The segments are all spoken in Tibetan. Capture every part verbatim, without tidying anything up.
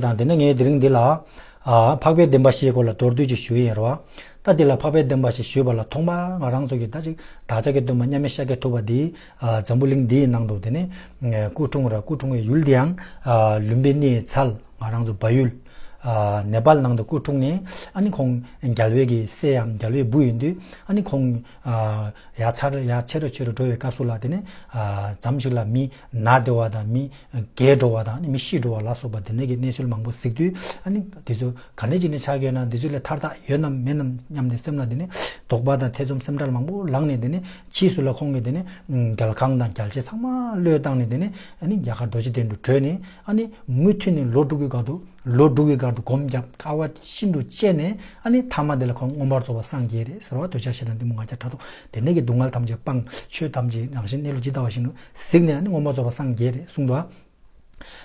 དང་། དེ་ནས་ངས་དེ་རིང་འདི་ལ་ཨ་འཕགས་པའི་བདེན་པ་བཞིའི་སྐོར་ལ་མདོར་བསྡུས་ཅིག་ཞུ་ཡི་ཡིན་རེད་བ། ད་འདི་ལ་འཕགས་པའི་བདེན་པ་བཞི་ཞུས་པ་ལ་ཐོག་མར་ང་རང་ཚོ་གི་ད་ཅིག་བདག་ཅག་གི་སྟོན་པ་མཉམ་མེད་ཤཱཀྱ་ཐུབ་པ་འདིས་ཨ་འཛམ་བུ་གླིང་འདིའི་ནང་དུ་དེ་ནས་ཨ་སྐུ་འཁྲུངས་ར། སྐུ་འཁྲུངས་པའི་ཡུལ་འདི་ཡང་ཨ་ལུམ་བི་ནིའི་ཚལ། ང་རང་ཚོ་བལ་ཡུལ་ཨ་ནེ་པཱལ་ནང་དུ་སྐུ་འཁྲུངས་ནས། ཨ་ནི་ཁོང་རྒྱལ་བའི་གི་སྲས་ཡང་རྒྱལ་བའི་བུ་ཡིན་དུས། ཨ་ནི་ཁོང་ཨ་ཡར་ཚར་ཡར་ཆེ་རུ་ཆེ་རུ་འགྲོ་བའི་སྐབས་སུ་ལ་དེ་ནས་ཨ་མཚམས་ཤིག་ལ་མི་ན་བདེ་བ་དང་། མི་རྒས་འགྲོ་བ་དང་། ཨ་ནི་མི་ཤི་འགྲོ་བ་ལ་སོགས་པ་དེ་འདྲ་གི་གནས་ཚུལ་མང་པོ་གཟིགས་དུས། ཨ་ནི་དེ་ཚོ་ག་འདྲ་ཅིག་ནས་ཆགས་ཀྱི་ཡོད་ན། དེ་ཚོ་ལ་ཐར་ཐབས་ཡོད་ནམ་མེད་ནམ་སྙམ་ནས་སེམས་ལ་དེ་ནས་དོགས་པ་དང་ཐེ་ཚོམ་སེམས་ཁྲལ་མང་པོ་ལངས་ནས། དེ་ནས་ཕྱིས་སུ་ལ་ཁོང་གིས་དེ་ནས་ཨ་རྒྱལ་ཁང་དང་རྒྱལ་ཆས་ཚང་མ་བློས་བཏང་ནས། དེ་ནས་ཨ་ནི་རྒྱ་གར་རྡོ་རྗེ་གདན་དུ་བྲོས་ནས། ཨ་ནི་མུ་མཐུད་ནས་ལོ་དྲུག་གི་བར་དུ། ལོ་དྲུག་གི་བར་དུ་སྒོམ་བརྒྱབ། དཀའ་བ་ཤིན་ཏུ་སྤྱད་ནས། ཨ་ནི་མཐའ་མ་དེ་ལ་ཁོང་མངོན་པར་རྫོགས་པ་སངས་རྒྱས་རེད་ཟེར་བ། འདོད་ཆགས་ཞེ་སྡང་གཏི་མུག་ང་རྒྱལ་ཕྲག་དོག་དེ་ནས་ཀྱི་སྡུག་བསྔལ་ཐམས་ཅད་སྤངས། ཆོས་ཐམས་ཅད་རང་བཞིན་གནས་ལུགས་ཇི་ལྟ་བ་བཞིན་དུ་གཟིགས་ནས། ཨ་ནི་མངོན་པར་རྫོགས་པ་སངས་རྒྱས་རེད་གསུངས་འདུག་ཨ།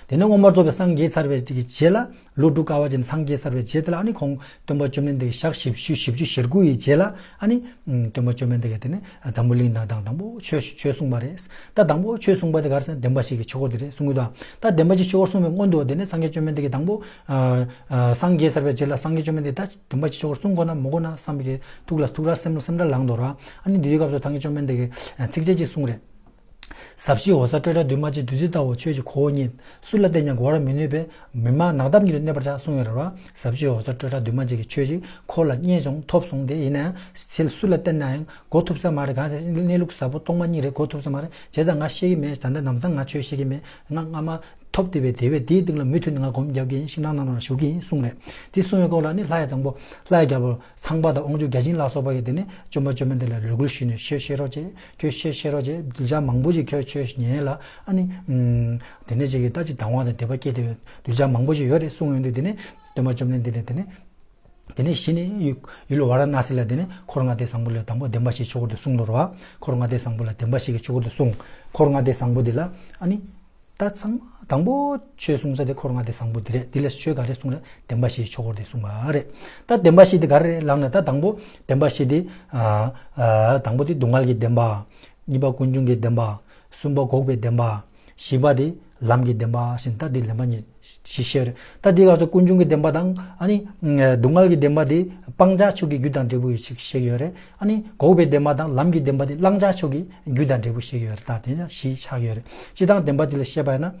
དེ་ནས་མངོན་པར་རྫོགས་པའི་སངས་རྒྱས་ཚར་བའི་དེ་གི་རྗེས་ལ། ལོ་དྲུག་དཀའ་བ་སྤྱད་ནས་སངས་རྒྱས་ཚར་བའི་རྗེས་དེ་ལ། ཨ་ནི་ཁོང་སྟོན་པ་བཅོམ་ལྡན་འདས་ཀྱི་ཞག་བཞི་བཅུ་བཞི་བཅུ་ཞེ་དགུ་ཡི་རྗེས་ལ། ཨ་ནི་ཨ་སྟོན་པ་བཅོམ་ལྡན་འདས་ཀྱིས་དེ་ནས་འཛམ་བུ་གླིང་ནང་དང་དང་པོ་ཆོས་ཆོས་གསུངས་པ་རེད། ད་དང་པོ་ཆོས་གསུངས་པ་དེ་ག་རེ་ཟེར་ན་བདེན་པ་བཞི་གི་ཆོས་འཁོར་དེ་རེད་གསུང་གི་འདུག་ད་བདེན་པ་བཞི་ཆོས་འཁོར་གསུངས་པའི་སྔོན་དུ་དེ་ནས་སངས་རྒྱས་བཅོམ་ལྡན་འདས་ཀྱིས་དང་པོ་ཨ་ཨ་སངས་རྒྱས་ཚར་བའི་རྗེས་ལ། སངས་རྒྱས་བཅོམ་ལྡན་འདས་ད་བདེན་པ་བཞི་ཆོས་འཁོར་གསུང་དགོས་ན་མི་དགོས་ན་བསམ་པའི་གི་ཐུགས་ལ་ཐུགས་ར་སེམས་སེམས་ཁྲལ་ལངས་འདུག་ར། ཨ་ནི་དེ་དུས་སྐབས་སུ་སངས་རྒྱས་བཅོམ་ལྡན་འདས་ཀྱིས་ཚིགས་བཅད་ཅིག་གསུངས་རེད། ཟབ་ཞི་འོད་གསལ་སྤྲོས་བྲལ་འདུས་མ་བྱས། བདུད་རྩི་ལྟ་བུ་ཆོས་ཀྱི་ཁོ་བོ་ཉིད། སུ་ལ་བསྟན་ཀྱང་གོ་བར་མི་ནུས་པས། མི་སྨྲ་ནགས་འདབས་ཉིད་དུ་གནས་པར་བྱ་གསུངས་ཡོད་རེད་བ། ཟབ་ཞི་འོད་གསལ་སྤྲོས་བྲལ་འདུས་མ་བྱས་ཀྱི་ཆོས་ཅིག་ཁོ་ལ་རྙེད་བྱུང་ཐོབ་སོང་སྟེ། ཡིན་ནའང་ཚིག་སུ་ལ་བསྟན་ནའང་གོ་ཐུབ་ས་མ་རེད། གང་ཟེར་གནས་ལུགས་ཟབ་པོ་སྟོང་པ་ཉིད་རེད། གོ་ཐུབ་ས་མ་རེད། བྱས་ཙང་ང་ཤེས་ཀྱི་མེད། ད་ལྟ་ནམ་སང་ང་ཆོས་ཤེས་ཀྱི་མེད། ང་སྔ་མ་ཐོབ་བསྡད་པའི་དེ་བས་དེའི་སྟེང་ལ་མུ་མཐུད་ནས་ང་སྒོམ་རྒྱབ་ཀྱི་ཡིན། ཤིང་ནགས་ནང་ལ་བཞུགས་ཀྱི་ཡིན་གསུངས་རེད། དེ་གསུངས་པའི་སྐོར་ལ་ནི་ལྷ་ཡི་བཟང་པོ་ལྷ་ཡི་རྒྱལ་པོ་ཚངས་པ་དང་དབང་ཕྱུག་བརྒྱ་བྱིན་ལ་སོགས་པ་གིས་དེ་ནས་བཅོམ་པ་བཅོམ་ལྡན་འདས་ལ་རེ་སྐུལ་ཞུས་ནས། ཆོས་བཤད་རོགས་བྱེད། ཁྱོད་ཆོས་བཤད་རོགས་བྱེད། གདུལ་བྱ་མང་པོ་ཞིག་ཁྱོད་ཆོས་ཉན་ལ། ཨ་ནི་ཨམ་དེ་ནས་ཅིག་གིས་ད་ཅིག་དང་བ་དང་དད་པ་སྐྱེས་ཏེ་གདུལ་བྱ་མང་པོ་ཞིག་ཡོད་རེད་གསུངས་ཡོང་དུས། དེ་ནས་སྟོན་པ་བཅོམ་ལྡན་འདས་ནས་དེ་ནས་དེ་ནས་གཞི་ནས་ཡུལ་ཡུལ་ཝཱ་ར་ཎཱ་སི་ལ་དེ་ནས་འཁོར་ལྔ་སྡེ་བཟང་པོ་ལ་དང་པོ་བདེན་པ་བཞིའི་ཆོས་འཁོར་དུ་གསུངས་འདུག་ར་བ། འཁོར་ལྔ་སྡེ་བཟང་པོ་ལ་བདེན་པ་བཞི་གི་ཆོས་འཁོར་དུ་གསུངས། འཁོར་ལྔ་སྡེ་བཟང་པོ་འདི་ལ་ཨ་ནི། ད་ཚང་མ་དང་པོ་ཆོས་གསུང་ས་དེ་འཁོར་ལྔ་སྡེ་བཟང་པོ་འདི་རེད། འདི་ལ་ཆོས་ག་རེ་གསུངས་རེད། བདེན་པ་བཞིའི་ཆོས་འཁོར་དེ་གསུངས་པ་རེད། ད་བདེན་པ་བཞི་དེ་ག་རེ་རེད་ལབ་ན། ད་དང་པོ་བདེན་པ་བཞི་དེ་ཨ་ཨ་དང་པོ་དེ་སྡུག་བསྔལ་གྱི་བདེན་པ། གཉིས་པ་ཀུན་འབྱུང་གི་བདེན་པ། གསུམ་པ་འགོག་པའི་བདེན་པ། བཞི་པ་དེ་ལམ་གྱི་བདེན་པ་ཟེར། ད་དེ་ལེན་པ་གཉིས་བཞི་བཤད་རེད། ད་དེ་ག་ཚོད་ཀུན་འབྱུང་གི་བདེན་པ་དང་། ཨ་ནི་སྡུག་བསྔལ་གྱི་བདེན་པ་དེ་སྤང་བྱ་ཕྱོགས་ཀྱི་རྒྱུ་དང་འབྲས་བུ་ཡི་ཆེད་བཤད་ཀྱི་ཡོད་རེད། ཨ་ནི་འགོག་པའི་བདེན་པ་དང་ལམ་གྱི་བདེན་པ་དེ་བླང་བྱ་ཕྱོགས་ཀྱི་རྒྱུ་དང་འབྲས་བུ་བཤད་ཀྱི་ཡོད་རེད། ད་དེ་ཡང་བཞི་ཆགས་ཡོད་རེད། སྤྱིར་བཏང་བདེན་པ་དེ་ལ་བཤད་པ་ཡིན་ན།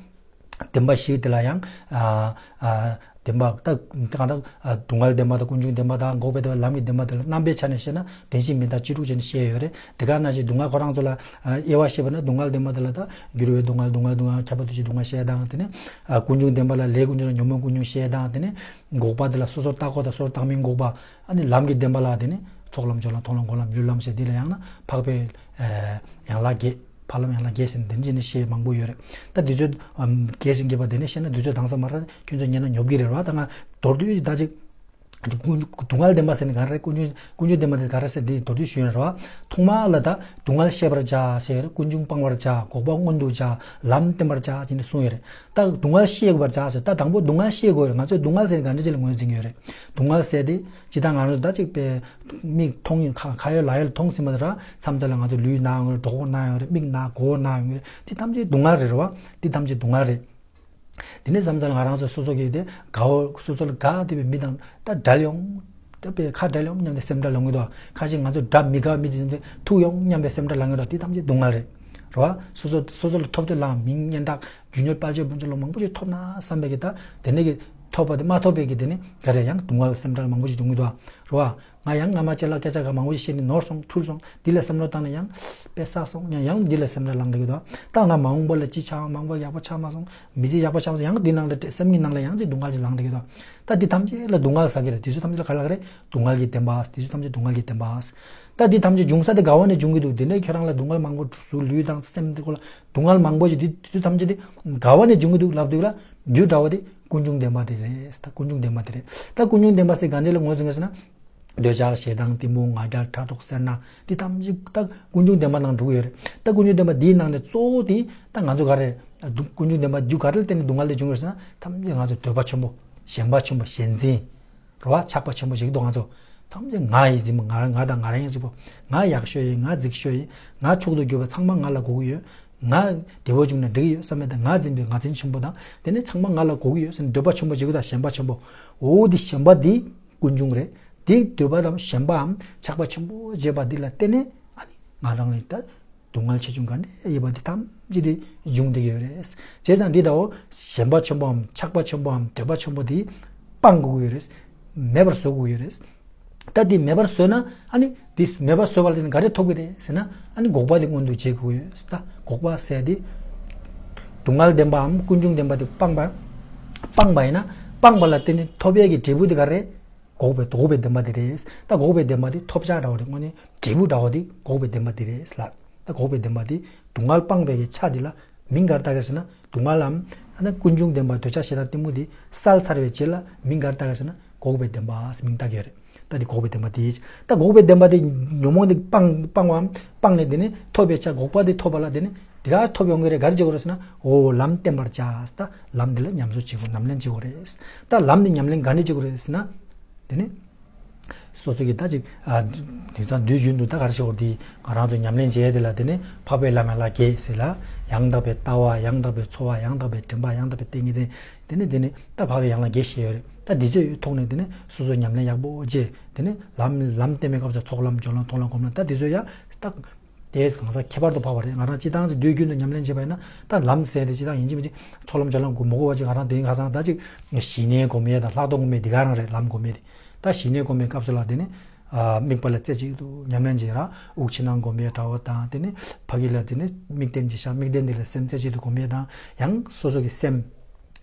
བདེན་པ་བཞི་དེ་ལ་ཡང་ཨ་ཨ་བདེན་པ་ད་གང་ལྟར་ཨ་སྡུག་བསྔལ་བདེན་པ་དང་ཀུན་འབྱུང་བདེན་པ་དང་འགོག་པའི་བདེན་པ་ལམ་གྱི་བདེན་པ་དེ་ལ་རྣམ་པའི་ཆ་ནས་བཤད་ན་བདེན་བཞི་མིན་བཏགས་བཅུ་དྲུག་བྱས་ནས་བཤད་ཡོད་རེད། དེ་ག་ནང་བཞིན་སྡུག་བསྔལ་ཁོ་རང་ཚོ་ལ་ཨ་དབྱེ་བ་བཤད་པ་ན། སྡུག་བསྔལ་བདེན་པ་དེ་ལ་ད་འགྱུར་བའི་སྡུག་བསྔལ། སྡུག་བསྔལ་སྡུག་བསྔལ། ཁྱབ་པ་འདུ་བྱེད་སྡུག་བསྔལ་བཤད་སྟངས། དེ་ནས་ཨ་ཀུན་འབྱུང་བདེན་པ་ལ་ལས་ཀུན་འབྱུང་དང་ཉོན་མོངས་ཀུན་འབྱུང་བཤད་སྟངས། དེ་ནས་འགོག་པ་དེ་ལ་སོ་སོར་བརྟགས་འགོག་དང་སོ་སོར་བརྟགས་མིན་འགོག་པ། ཨ་ནི་ལམ་གྱི་བདེན་པ་ལ་དེ་ནི་ཚོགས་ལམ་སྦྱོར་ལམ་མཐོང་ལམ་སྒོམ་ལམ་ལུས་ལམ་ཟེར། འདི་ལ་ཡང་ན་འཕགས་པའི་ཨ་ཡན་ལག་བརྒྱད། འཕགས་ལམ་ཡན་ལག་བརྒྱད་ཟེར་ནས་དེ་འདྲ་བྱས་ནས་བཤད་མང་པོ་ཡོད་རེད། ད་འདི་ཚོ་ཨམ་རྒྱས་ཤིང་རྒྱས་པ་དེ་ནས་བཤད་ན་འདི་ཚོ་དྭངས་ས་མ་རེད། ཁྱོད་ཚོ་ཉན་ན་ཉོབ་ཀྱི་རེད་བ། ད་ང་མདོར་བསྡུས་ད་ཅིག་ཀུན་སྡུག་བསྔལ་བདེན་པ་ཟེར་ནས་ག་རེ་རེད། ཀུན་འབྱུང་ཀུན་འབྱུང་བདེན་པ་དེ་ག་རེ་ཟེར། འདི་མདོར་བསྡུས་ཞུས་ཡོད་རེད་བ། ཐོག་མ་ལ་ད་སྡུག་བསྔལ་ཤེས་པར་བྱ་ཟེར། ཀུན་འབྱུང་སྤང་བར་བྱ། འགོག་པ་མངོན་དུ་བྱ། ལམ་བསྟེན་པར་བྱ་ཟེར་ནས་གསུངས་ཡོད་རེད། ད་སྡུག་བསྔལ་ཤེས་དགོས་པར་བྱ་ཟེར། ད་དང་པོ་སྡུག་བསྔལ་ཤེས་དགོས་རེད། ང་ཚོས་སྡུག་བསྔལ་ཟེར་ནས་ག་འདྲ་ཅིག་ལ་ངོས་འཛིན་གྱི་ཡོད་རེད། སྡུག་བསྔལ་ཟེར་དེ་ཇི་ལྟར་ང་རང་ཚོ་ད་ཅིག་པའི་མིག་མཐོང་ཡོང་ཁ་ཁ་ཡོད་ལག་ཡོད་ལ་མཐོང་ཟིན་པ་དེ་ར། མཚམས་མཚམས་ལ་ང་ཚོ་ལུས་ན་ཡོང་གི་རེད། གྲོད་ཁོག་ན་ཡོང་གི་རེད། མིག་ན་མགོ་བོ་ན་ཡོང་གི་རེད། དེ་ཐམས་ཅད་སྡུག་བསྔལ་རེད་རེད་བ། དེ་ཐམས་ཅད་སྡུག་བསྔལ་རེད། དེ་ནས་མཚམས་མཚམས་ལ་ང་རང་ཚོ་སོ་སོ་གི་དེ་དགའ་བོ་སོ་སོ་ལ་དགའ་བསྡད་པའི་མི་དང་ད་བྲལ་ཡོང་། ད་པའི་ཁ་བྲལ་ཡོང་སྙམ་ནས་སེམས་ཁྲལ་ལངས་ཀྱི་འདུག་ཁ་ཅིག་ང་ཚོ་དགྲ་མི་དགའ་བའི་མི་དེ་ཚོ་ཐུག་ཡོང་སྙམ་པའི་སེམས་ཁྲལ་ལངས་ཀྱི་འདུག་དེ་ཐམས་ཅད་སྡུག་བསྔལ་རེད། རེད་བ། སོ་སོ་སོ་སོ་ལ་ཐོབ་དེ་ལའང་མིང་སྙན་གྲགས་རྒྱུ་ནོར་དཔལ་འབྱོར་ཕུན་ཚོགས་ལོ་མང་པོ་ཞིག་ཐོབ་ན་བསམ་པའི་གི་ད་དེ་ནས་གི་ཐོབ་པ་དེ་མ་ཐོབ་པའི་གི་དེ་ནས་ག་རེ་ཡང་སྡུག་བསྔལ་སེམས་ཁྲལ་མང་པོ་ཞིག་འདུག་གི་འདུག་རེད་བ། ང་ཡང་སྔ་མ་ཅིག་ལ་སྐད་ཆ་ག་མང་པོ་ཞིག་བཤད་ནས་ནོར་སོང་འཁྲུལ་སོང་། འདི་ལ་བསམ་བློ་བཏང་ན་ཡང་དཔེ་བསགས་སོང་། ཡང་ཡང་འདི་ལ་སེམས་ཁྲལ་ལངས་བསྡད་ཀྱི་འདུག་ད་ང་མ་འོངས་པ་ལ་ཅི་ཆགས། མ་འོངས་པ་ཡག་པོ་ཆགས་མ་སོང་། མི་ཚེ་ཡག་པོ་ཆགས་མ་སོང་། ཡང་འདི་ནང་ལ་སེམས་ཀྱི་ནང་ལ་ཡང་ཅིག་སྡུག་བསྔལ་ཅིག་ལངས་བསྡད་ཀྱི་འདུག་ད་འདི་ཐམས་ཅད་ལ་སྡུག་བསྔལ་ཟེར་གྱི་རེད། དེ་ཚོ་ཐམས་ཅད་ལ་ག་རེ་ལབ་ཀྱི་རེད། སྡུག་བསྔལ་གྱི་བདེན་པ། དེ་ཚོ་ཐམས་ཅད་སྡུག་བསྔལ་གྱི་བདེན་པ། ད་འདི་ཐམས་ཅད་འབྱུང་ས་དེ་ག་བ་ནས་འབྱུང་གི་འདུག་དེ་ནས་ཁྱོད་རང་ལ་སྡུག་བསྔལ་མང་པོ་འགྲོ་སོང་། ལུས་དང་སེམས་དེ་ཁོ་ལ་སྡུག་བསྔལ་མང་པོ་ཞིག་འདི་དེ་ཚོ་ཐམས་ཅད་དེ་ག་བ་ནས་འབྱུང་གི་འདུག་ལབ་དུས་ལ་རྒྱུ་འདྲ་བ་དེ་ཀུན་འབྱུང་བདེན་པ་དེ་རེད། ད་ཀུན་འབྱུང་བདེན་པ་དེ་རེད། ད་ཀུན་འབྱུང་བདེན་པ་ཟེར་ག་འདི་ལ་ངོས་འཛིན་གྱི་ཟེར་ན། འདོད་ཆགས་ཞེ་སྡང་གཏི་མུག་ང་རྒྱལ་ཕྲག་དོག་སེར་སྣ་འདི་ཐམས་ཅད་ད་ཀུན་འབྱུང་བདེན་པ་ནང་འགྲོ་གི་ཡོད་རེད། ད་ཀུན་འབྱུང་བདེན་པ་འདིའི་ནང་ནས་གཙོ་བོ་དེ་ད་ང་ཚོ་ག་རེ་སྡུག་ཀུན་འབྱུང་བདེན་པ་རྒྱུ་ག་རེ་ལ་བརྟེན་ནས་སྡུག་བསྔལ་དེ་འབྱུང་གི་རེད་ཟེར་ན། ཐམས་ཅད་ང་ཚོ་འདོད་པ་ཆེན་པོ། ཞེན་པ་ཆེན་པོ། ཞེན་འཛིན། རེད་བ། ཆགས་པ་ཆེན་པོ་ཞིག་འདུག་ང་ཚོ་ཐམས་ཅད་ང་ཡི་འཛིན་པ། ང་ང་དང་ང་རང་ཡང་གཅིག་པོ། ང་ཡག་ཤོས་ཡིན། ང་རྫིག་ཤོས་ཡིན། ང་མཆོག་ཏུ་གྱུར་པ་ཚང་མ་ང་ལ་དགོས་ཀྱི་ཡོད། ང་བདེ་བོ་བྱུང་ན་འགྲིག་གི་ཡོད་བསམ་མེད་དང་། ང་འཛིན་པའི་ང་རྩལ་ཆེན་པོ་དང་། དེ་ནས་ཚང་མ་ང་ལ་གོ་གི་ཡོད་ཟེར་ནས་འདོད་པ་ཆེན་པོ་བྱེད་དགོས་དང་། ཞེན་པ་ཆེན་པོ། འོ་དེ་ཞེན་པ་དེ་ཀུན་འབྱུང་རེད། དེ་འདོད་པ་དང་ཞེན་པའམ་ཆགས་པ་ཆེན་པོ་བྱེད་པ་འདི་ལ་བརྟེན་ནས། ཨ་ནི་ང་རང་ནི་ད་སྡུག་བསྔལ་ཆེ་ཆུང་ག་འདྲ་ཡོད་པ་འདི་ཐམས་ཅད་དེ་འབྱུང་བསྡད་ཀྱི་ཡོད་རེད། བྱས་ཙང་འདི་ལྟ་བུ་ཞེན་པ་ཆེན་པོའམ་ཆགས་པ་ཆེན་པོའམ་འདོད་པ་ཆེན་པོ་དེ་སྤང་དགོས་ཀྱི་ཡོད་རེད། མེད་པར་བཟོ་དགོས་ཀྱི་ཡོད་རེད། ད་འདི་མེད་པར་བཟོས་ན། ཨ་ནི་འདི་མེད་པར་བཟོས་པ་ལ་བརྟེན་ནས་ག་རེ་ཐོབ་ཀྱི་རེད་ཟེར་ན། ཨ་ནི་འགོག་པ་དེ་མངོན་དུ་བྱེད་དགོས་ཡོད། ད་འགོག་པ་ཟེར་དེ་སྡུག་བསྔལ་བདེན་པའམ་ཀུན་འབྱུང་བདེན་པ་དེ་སྤངས་པ། སྤངས་པ་ཡིན་ན། སྤངས་པ་ལ་བརྟེན་ནས་ཐོབ་ཡས་ཀྱི་འབྲས་བུ་དེ་ག་རེ། འགོག་པའི་འགོག་པའི་བདེན་པ་དེ་རེད། ད་འགོག་པའི་བདེན་པ་དེ་ཐོབ་བྱ་འདྲ་བོ་རེད། དངོས་གནས་འབྲས་བུ་འདྲ་བོ་དེ་འགོག་པའི་བདེན་པ་དེ་རེད་ལ། ད་འགོག་པའི་བདེན་པ་དེ་སྡུག་བསྔལ་སྤངས་པའི་གི་ཆ་དེ་ལ་མིང་ག་རེ་བཏགས་ཀྱི་རེད་ཟེར་ན། སྡུག་བསྔལ་ལམ། ཨ་ནི་ཀུན་འབྱུང་བདེན་པ་འདོད་ཆགས་ཞེ་སྡང་གཏི་མུག་དེ་བསལ་ཚར་བའི་རྗེས་ལ་མིང་ག་རེ་བཏགས་ཀྱི་རེད་ཟེར་ན། འགོག་པའི་བདེན་པ་ཟེར་མིང་བཏགས་ཀྱི་ཡོད་རེད། ད་དེ་འགོག་པའི་བདེན་པ་དེ། ད་འགོག་པའི་བདེན་པ་དེ་ཉོན་མོངས་དེ་སྤང་སྤང་བའམ་སྤངས་ནས། དེ་ནས་ཐོབ་པའི་ཆ་འགོག་པ་དེ་ཐོབ་པ་ལ། དེ་ནས་དེ་ག་ཐོབ་ཡོང་གི་རེད། ག་རེ་བྱེད་དགོས་རེད་ཟེར་ན། འོ་ལམ་བསྟེན་པར་བྱ། ད་ལམ་དེ་ལ་ཉམས་གསོ་བྱེད་དགོས། ཉམས་ལེན་བྱེད་དགོས་རེད། ད་ལམ་དེ་ཉམས་ལེན་ག་འདྲ་བྱེད་དགོས་རེད་ཟེར་ན། དེ་ནས་སོ་སོ་གི་ད་ཅིག་ཨ་དེང་སང་དུས་རྒྱུན་དུ་ད་ག་རེ་བྱེད་དགོས་རེད། དེ་ང་རང་ཚོ་ཉམས་ལེན་བྱེད་ཡས་དེ་ལ། དེ་ནས་འཕགས་པའི་ལམ་ཡན་ལག་བརྒྱད་ཟེར་ལ། ཡང་དག་པའི་ལྟ་བ། ཡང་དག་པའི་འཚོ་བ། ཡང་དག་པའི་དྲན་པ། ཡང་དག་པའི་ཏིང་ངེ་འཛིན། དེ་ནས་དེ་ནས་ད་འཕགས་པའི་ཡན་ལག་བརྒྱད་བཤད་ཡོད་རེད། ད་འདི་ཚོའི་ཐོག་ནས་དེ་ནས་སོ་སོ་ཉམས་ལེན་ཡག་པོ་བྱས། དེ་ནས་ལམ་ལམ་བསྟེན་པའི་སྐབས་སུ་ཚོགས་ལམ། སྦྱོར་ལམ། མཐོང་ལམ། སྒོམ་ལམ། ད་འདི་ཚོ་ཡང་ད་དེ་གང་ཟག་ཁྱད་པར་དུ་འཕགས་པ་རེད། ང་རང་སྤྱིར་བཏང་ཚེ་དུས་རྒྱུན་དུ་ཉམས་ལེན་བྱེད་པ་ཡིན་ན། ད་ལམ་ཟེར་དེ་སྤྱིར་བཏང་ཡིན་གཅིག་མིན་གཅིག་ཚོགས་ལམ་སྦྱོར་ལམ་སྒོམ་མི་དགོས་པ་ཅིག་ང་རང་དེ་ཡིན། ཁ་སང་ད་ཅིག་ཞི་གནས་སྒོམ་ཡས་དང་ལྷག་མཐོང་སྒོམ་ཡས་དེ་ག་རང་རེད། ལམ་སྒོམ་ཡས་དེ། ད་ཞི་གནས་སྒོམ་པའི་སྐབས་སུ་ལ། དེ་ནས་ཨ་དམིགས་པ་ལ་རྩེ་གཅིག་ཏུ་ཉམས་ལེན་བྱེད་ར། དབུགས་ཕྱི་ནང་སྒོམ་པའི་འདྲ་བོ་དང་། དེ་ནས་ཕ་གི་ལ་དེ་ནས་དམིགས་རྟེན་གྱི་ཤ། དམིགས་རྟེན་དེ་ལ་སེམས་རྩེ་གཅིག་ཏུ་སྒོམ་ཡས་དང་། ཡང་སོ་སོ་གི་སེམས་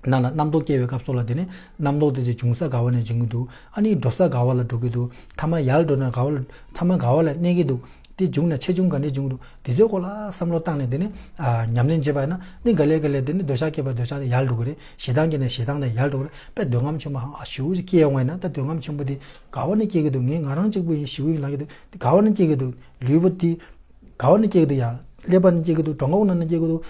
ནང་ལ་རྣམ་རྟོག་སྐྱེ་བའི་སྐབས་སུ་ལ། དེ་ནས་རྣམ་རྟོག་དེ་ཚོ་བྱུང་ས་ག་བ་ནས་བྱུང་གི་འདུག་ཨ་ནི་འགྲོ་ས་ག་བ་ལ་འགྲོ་གི་འདུག་མཐའ་མ་ཡར་འགྲོ་ན་ག་བ་ལ། མཐའ་མ་ག་བ་ལ་གནས་ཀྱི་འདུག་དེ་བྱུང་ན་ཆེ་ཆུང་ག་འདྲས་བྱུང་འདུག་དེ་ཚོའི་སྐོར་ལ་བསམ་བློ་བཏང་ནས། དེ་ནས་ཨ་ཉམས་ལེན་བྱེད་པ་ཡིན་ན། ནི་ག་ལེ་ག་ལེ་དེ་ནས་འདོད་ཆགས་སྐྱེས་པ་འདོད་ཆགས་དེ་ཡར་འགྲོ་གི་རེད། ཞེ་སྡང་སྐྱེས་ན་ཞེ་སྡང་དེ་ཡར་འགྲོ་གི་རེད། དཔེ་འདོད་རྔམ་ཆེན་པོ་ཧང་ཨ་ཞེ་པོ་ཅིག་སྐྱེས་ཡོང་བ་ཡིན་ན། ད་འདོད་རྔམ་ཆེན་པོ་དེ་ག་བ་ནས་སྐྱེ་གི་འདུག་ངས་ང་རང་གཅིག་པུ་ཡིན། ཞེ་པོ་ཡིན་ལབ་ཀྱི་འདུག་དེ་ག་བ་ནས་སྐྱེ་གི་འདུག་ལུས་པོ་དེ་ག་བ་ནས་སྐྱེ་གི་འདུག་ཡ། ཀླད་པ་ནས་སྐྱེ་གི་འདུག་གྲོད་ཁོག་ནང་ནས་སྐྱེ་གི་འདུག་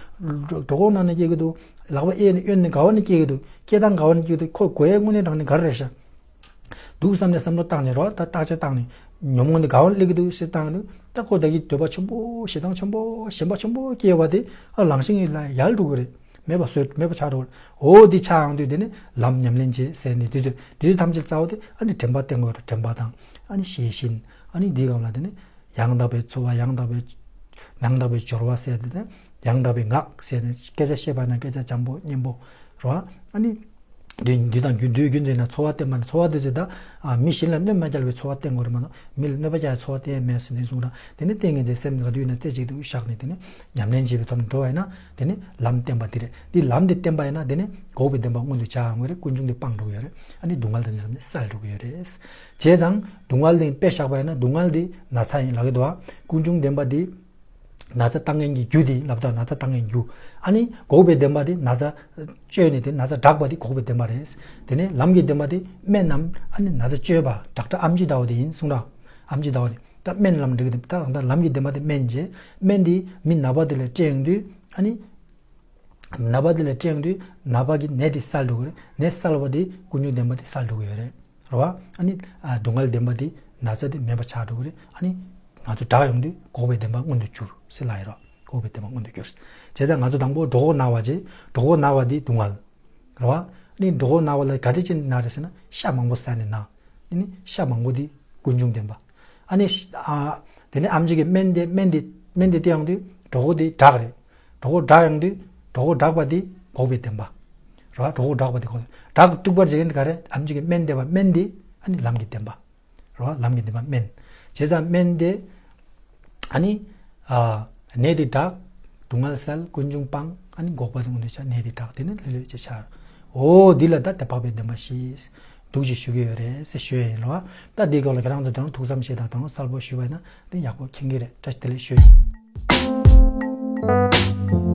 གྲོད་ཁོག་ནང་ནས་སྐྱེ་གི་འདུག་ལག་པ་གཡས་ནས་གཡོན་ནས་ག་བ་ནས་སྐྱེ་གི་འདུག་སྐྱེ་སྟངས་ག་བ་ནས་སྐྱེ་གི་འདུག་ཁོ་གོ་ཡས་དངོས་གནས་དྲང་གནས་ག་རེ་རེད་ཤག་འདུག་བསམ་ནས་བསམ་བློ་བཏང་བྱས་རོགས། ད་བརྟག་དཔྱད་བཏང་ནས། ཉོན་མོངས་འདི་ག་བ་ནས་སླེབས་ཀྱི་འདུག་ཟེར་བཏང་ནས། ད་ཁོ་ད་གི་འདོད་པ་ཆེན་པོ། ཞེ་སྡང་ཆེན་པོ། ཞེན་པ་ཆེན་པོ་སྐྱེ་བ་དེ་ཨ་ལང་ཤིང་ལ་ཡར་འགྲོ་གི་རེད། མེད་པ་བཟོས། མེད་པ་ཆགས་འགྲོ་གི་རེད། འོ་འདི་ཆགས་ཡོང་དུས། དེ་ནས་ལམ་ཉམས་ལེན་བྱེད་ཟེར་ནས། དེ་ཚོ་དེ་ཚོ་ཐམས་ཅད་རྩ་བ་དེ་ཨ་ནི་དྲན་པ་བསྟེན་དགོས་རེད། དྲན་པ་དང་། ཨ་ནི་ཤེས་བཞིན། ཨ་ནི་འདིའི་སྒང་ལ་དེ་ནས་ཡང་དག་པའི་འཚོ་བ། ཡང་དག་པའི་ཡང་དག་པའི་སྦྱོར་བ་ཟེར་དེ་དང་། ཡང་དག་པའི་ངག་ཟེར་ནས། སྐད་ཆ་བཤད་པ་ན་སྐད་ཆ་འཇམ་པོ་སྙན་པོ་རོ། ཨ་ནི་དུས་དུས་དང་རྒྱུན། དུས་རྒྱུན་དུ་ཡིན་ན་འཚོ་བ་བསྟེན་པ་ན། འཚོ་བ་དེ་ཚོ་ད་ཨ་མི་གཞན་ལ་གནོད་མ་བསྐྱལ་བའི་འཚོ་བ་བསྟེན་དགོས་རེད་མ་གཏོགས། མི་ལ་གནོད་པ་བསྐྱལ་བའི་འཚོ་བ་བསྟེན་ཡས་མེད་ཟེར་ནས་གསུངས་དང་། དེ་ནས་ཏིང་ངེ་འཛིན་སེམས་ག་དུས་ཡིན་ན་རྩེ་གཅིག་ཏུ་བཞག་ནས། དེ་ནས་ཉམས་ལེན་བྱེད་པའི་ཐོག་ནས་འགྲོ་བ་ཡིན་ན། དེ་ནས་ལམ་བསྟེན་པ་དེ་རེད། དེ་ལམ་དེ་བསྟེན་པ་ཡིན་ན། དེ་ནས་འགོག་པའི་བདེན་པ་མངོན་དུ་བྱ་ཡོང་གི་རེད། ཀུན་འབྱུང་དེ་སྤང་འགྲོ་གི་ཡོད་རེད། ཨ་ནི་སྡུག་བསྔལ་དེ་ཚོ་བསལ་འགྲོ་གི་ཡོད་རེད། བྱས་ཙང་སྡུག་བསྔལ་དེ་དཔེ་བཞག་པ་ཡིན་ན། སྡུག་བསྔལ་དེ་ན་ཚ་ཡིན་ལབ་ཀྱི་འདུག་ཨ། ཀུན་འབྱུང་བདེན་པ་དེ་ན་ཚ་བཏང་མཁན་གྱི་རྒྱུ་དེ་ལབ་དང་། ན་ཚ་བཏང་མཁན་རྒྱུ། ཨ་ནི་འགོག་པའི་བདེན་པ་དེ་ན་ཚ་བཅོས་ནས་དེ་ན་ཚ་དྲག་པ་དེ་འགོག་པའི་བདེན་པ་རེད། དེ་ནས་ལམ་གྱི་བདེན་པ་དེ་སྨན་ནམ། ཨ་ནི་ན་ཚ་བཅོས་པ། ཌོག་ཊར་ཨེམ་ཆི་འདྲ་བོ་དེ་ཡིན་གསུངས་ར། ཨེམ་ཆི་འདྲ་བོ་དེ། ད་སྨན་ལམ་འགྲིག་གི་འདུག་ད་ད་ལམ་གྱི་བདེན་པ་དེ་སྨན་བྱས། སྨན་དེ་མི་ན་པ་དེ་ལ་སྤྲད་ཡོང་དུས། ཨ་ནི་ན་པ་དེ་ལ་སྤྲད་ཡོང་དུས་ན་པ་གི་ནད་དེ་བསལ་འགྲོ་གི་རེད། ནད་བསལ་བ་དེ་ཀུན་འབྱུང་བདེན་པ་དེ་བསལ་འགྲོ་གི་ཡོད་རེད། རེད་བ། ཨ་ནི་ཨ་སྡུག་བསྔལ་བདེན་པ་དེ་ན་ཚ་དེ་མེད་པ་ཆགས་འགྲོ་གི་རེད། ཨ་ནི་ང་ཚོ་དྲག་ཡོང་དུས་འགོག་པའི་བདེན་པ་མངོན་དུ་གྱུར་ཟེར་ལབ་ཡོད་རེད། འགོག་པའི་བདེན་པ་མངོན་དུ་གྱུར། བྱས་ཙང་ང་ཚོ་དང་པོ་གྲོད་ཁོག་ན་བ་བྱས། གྲོད་ཁོག་ན་བ་དེ་སྡུག་བསྔལ། རེད་བ། ཨ་ནི་གྲོད་ཁོག་ན་བ་ལ་ག་དེ་ཅིག་ན་རེད་ཟེར་ན། ཤ་མང་པོ་ཟ་ནས་ན། དེ་ནི་ཤ་མང་པོ་དེ་ཀུན་འབྱུང་བདེན་པ། ཨ་ནི་ཤ་ཨ་དེ་ནས་ཨེམ་ཆི་གི་སྨན་དེ། སྨན་དེ་སྨན་དེ་སྟེར་ཡོང་དུས་གྲོད་ཁོག་དེ་དྲག་རེད། གྲོད་ཁོག་དྲག་ཡོང་དུས་གྲོད་ཁོག་དྲག་པ་དེ་འགོག་པའི་བདེན་པ། རེད་བ། གྲོད་ཁོག་དྲག་པ་དེ་འགོག་དྲག་དཀྲུག་པར་བྱེད་མཁན་དེ་ག་རེ། ཨེམ་ཆི་གི་སྨན་སྟེར་བ། སྨན་དེ་ཨ་ནི་ལམ་གྱི་བདེན་པ། རེད་བ། ལམ་གྱི་བདེན་པ་སྨན། བྱས་ཙང་སྨན་དེ་ཨ་ནི་ཨ་ནད་དེ་དྲག་སྡུག་བསྔལ་བསལ། ཀུན་འབྱུང་སྤང་། ཨ་ནི་འགོག་པ་དེ་མངོན་དུ་བྱ། ནད་དེ་དྲག་དེ་ནི་ལྷོད་ལྷོད་ཅིག་ཆགས། འོ་འདི་ལ་ད་དེ་འཕགས་པའི་བདེན་པ་བཞི་འདུག་ཅེས་ཞུ་གི་ཡོད་རེད་ཟེར་ཞུ་ཡ་ཡིན་རེད་བ། ད་འདིའི་སྐོར་ལ་ཁྱེད་རང་ཚོ་དོ་སྣང་ཐུགས་བསམ་བཞེས་དང་། དོ་སྣང་གསལ་པོ་ཞུས་པ་ཡིན་ན་དེ་ཡག་པོ་མཁྱེན་གྱི་རེད། བཀྲ་ཤིས་བདེ་ལེགས་ཞུ་ཡ་ཡིན།